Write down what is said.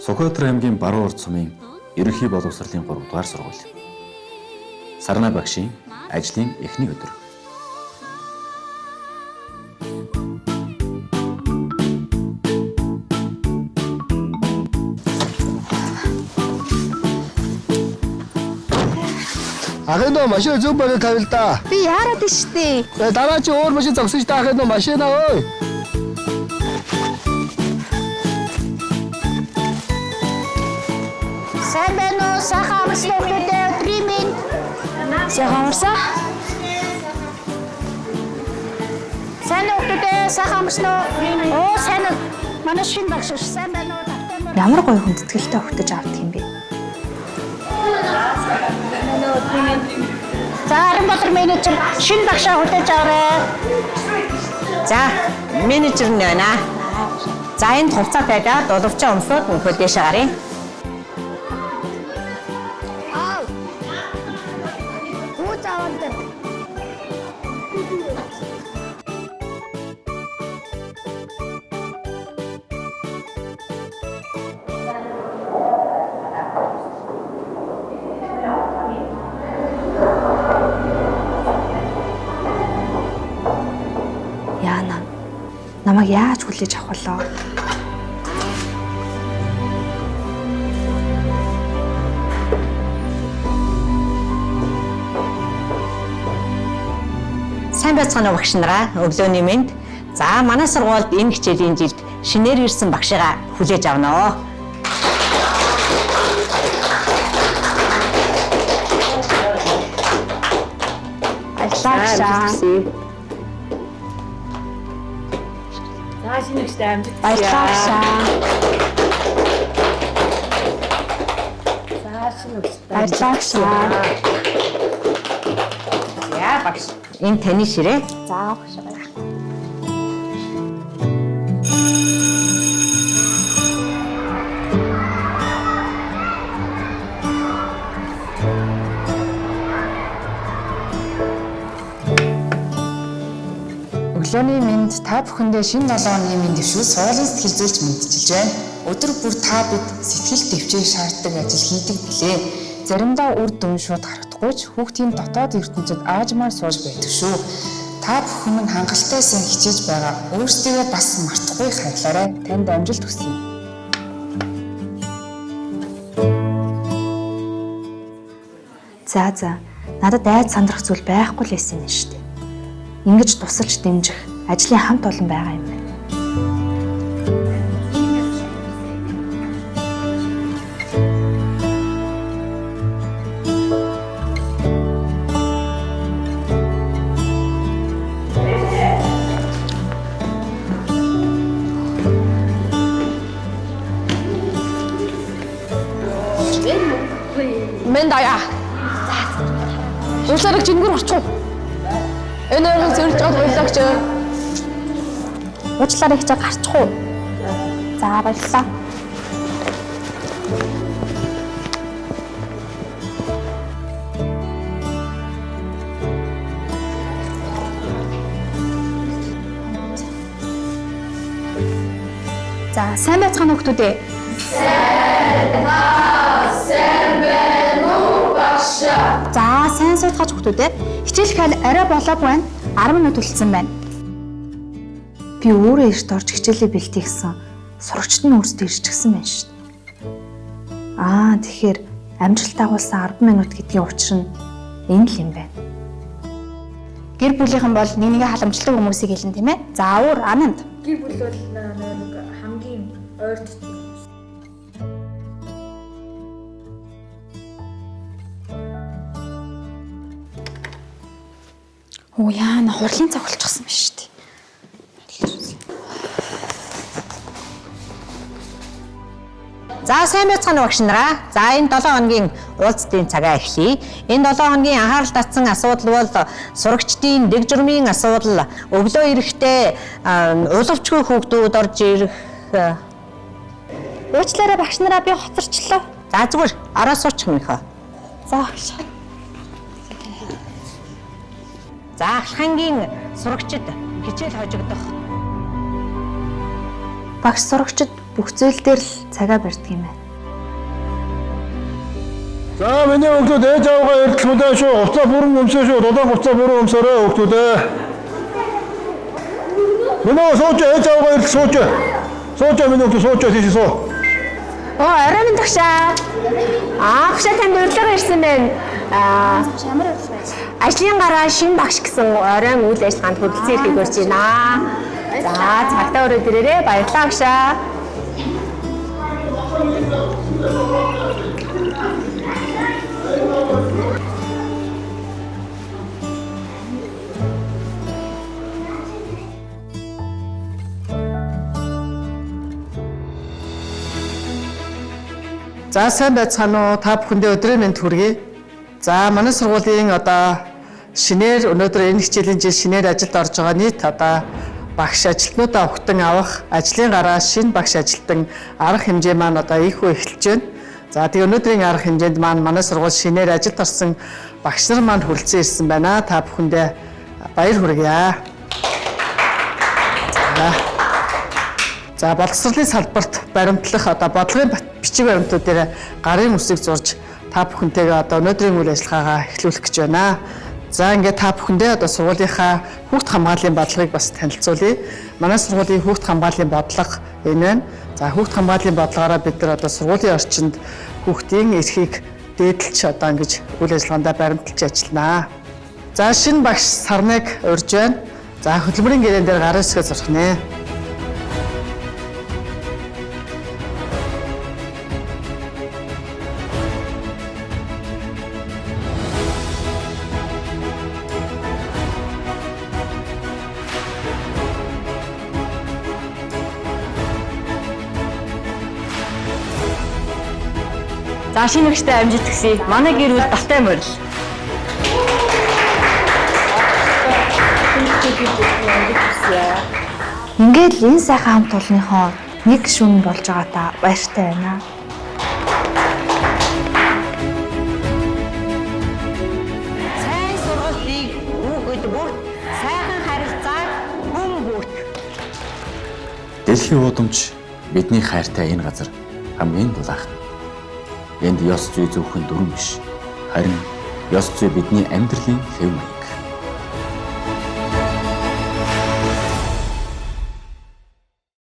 Сүхбаатар аймгийн баруун урд сумын ерөнхий боловсролын 3 дугаар сургууль. Сарна багшийн ажлын эхний өдөр. Ахын дөө машин зөв барай тавил да. Би яарад штэ. Дараа чи өөр машин зогсож та ахын дөө машина ой. Сайн байна уу? Сайхан амарсан хүүхдүүдээ өдрийн мэнд. Сайхан амарсан. Сайн уу хүүхдүүдээ? Сайхан амарсан уу? Оо сайн уу. Манай шинэ багш ш. Сайн байна уу? Тавтай морь. Ямар гоё хүндэтгэлтэй өгтөж авдаг юм бэ? За Аранбаатар менежер шинэ багшаа хүлээж аваарай. За, менежер нь байна. За, энд хувцас тавиад дулавчаа өмсөөд мөнхөө дээшээ гаръя. Аав. Гүү заавал дээр. Яана. Намайг яаж хүлээж авах болоо? Сайн байцгаана уу багш нараа. Өглөөний мэнд. За, манай сургуульд энэ хичээлийн жилд шинээр ирсэн багшигаа хүлээж авна. Баярлалаа багшаа. За шинэ ихтэй амжилт. Баярлалаа багшаа. За шинэ ихтэй. Баярлалаа багшаа. За, багш. Энэ таны ширээ. За багшаа баярлалаа. Өглөөний мэнд та бүхэндээ шинэ 7 хоногийн мэнд дэвшүүл сургуулийн сэтгэл зүйч мэдчилж байна. Өдөр бүр та бид сэтгэл төвчийг шаарддаг ажил хийдэг билээ. Заримдаа үр дүн шууд харагдахгүй ч хүүхдийн дотоод ертөнцид аажмаар сууж байдаг шүү. Та бүхэн минь хангалттай сайн хичээж байгаа. Өөрсдийгөө бас мартахгүй хайрлаарай. Танд амжилт хүсье. За за. Надад айд сандрах зүйл байхгүй л байсан юм шүү дээ. Ингэж тусалж дэмжих ажлын хамт олон байгаа юм байна. Мэнд аяа. Уучлаарай жингүр орчих уу? Энэ өөрийг зөрж аваад баярлалаа гэж. Уучлаарай гэж гарчих уу? За баярлалаа. За сайн байцгаана уу хүмүүс ээ. Сайн байна уу багшаа. За сайн сууцгаач хүмүүс ээ. Хичээл хэл арай болоогүй байна. 10 минут үлдсэн байна. Би өөрөө эрт орж хичээлээ бэлтийгсэн. Сурагчд нь өөрсдөө ирчихсэн байна шүү дээ. Аа тэгэхээр амжилт агуулсан 10 минут гэдгийн учир нь энэ л юм байна. Гэр бүлийнхэн бол нэг нэгэ халамжлаг хүмүүсийг хэлнэ тийм ээ. За өөр ананд. Гэр бүл бол нэг хамгийн ойрт Оо яана хурлын цаг болчихсон байна шүү дээ. За сайн байцгаана уу багш нараа. За энэ 7 хоногийн уулзалтын цагаа эхлэе. Энэ 7 хоногийн анхаарал татсан асуудал бол сурагчдын дэг журмын асуудал, өглөө ирэхдээ улавчгүй хүүхдүүд орж ирэх. Уучлаарай багш нараа би хоцорчлоо. За зүгээр ороо суучих мөнхөө. За багш. За ахлахангийн сурагчид хичээл хожигдох Багш сурагчид Бүх зүйл дээр л цагаа барьдаг юм байна. За миний хүүхдүүд ээж аваагаа эрдэл мүдээ шүү. Хувцас бүрэн өмсөө шүү. Дулаан хувцас бүрэн өмсөөрэй хүүхдүүд ээ. Миний сууч ээж аваагаа эрдэл сууч. Сууч миний хүүхдүүд сууч тийш суу. Оо, орой минь тагшаа. Аа, багшаа танд урилга ирсэн байна. Аа, Ямар урилга байна? Ажлын гараа шинэ багш гэсэн оройн үйл ажиллагаанд хүрэлцэн ирэхийг урьж байна. За, цагтаа өрөөд ирээрэй. Баярлалаа багшаа. За сайн байцгаана уу? Та бүхэндээ өдрийн мэнд хүргэе. За манай сургуулийн одоо шинээр өнөөдөр энэ хичээлийн жил шинээр ажилд орж байгаа нийт одоо багш ажилтнуудаа өгтөн авах ажлын гараа шинэ багш ажилтан арга хэмжээ маань одоо ийхүү эхэлж байна. За тэгээ өнөөдрийн арга хэмжээнд маань манай сургууль шинээр ажилд орсон багш нар маань хүрэлцэн ирсэн байна. Та бүхэндээ баяр хүргье. За боловсролын салбарт баримтлах одоо бодлогын бичиг баримтууд дээр гарын үсэг зурж та бүхэнтэйгээ одоо өнөөдрийн үйл ажиллагаагаа эхлүүлэх гэж байна. За ингээд та бүхэндээ одоо сургуулийнхаа хүүхд хамгааллын бодлогыг бас танилцуулъя. Манай сургуулийн хүүхд хамгааллын бодлого энэ байна. За хүүхд хамгааллын бодлогоороо бид нар одоо сургуулийн орчинд хүүхдийн эрхийг дээдэлж одоо ингэж үйл ажиллагаандаа баримталж ажилланаа. За шинэ багш Сарныг урьж байна. За хөдөлмөрийн гэрээн дээр гарын үсгээ зурх нэ. За шинэ багштай амжилт хүсье. Манай гэр бүл давтай морил. Ингээд л энэ сайхан хамт олонныхоо нэг гишүүн болж байгаатаа баяртай байна. Сайн сургалтыг хүүхэд бүрт, сайхан харилцааг хүн бүрт. Дэлхийн уудамж бидний хайртай энэ газар хамгийн дулаахан. Энд ёс зүй зөвхөн дүрэм биш. Харин ёс зүй бидний амьдралын хэв маяг.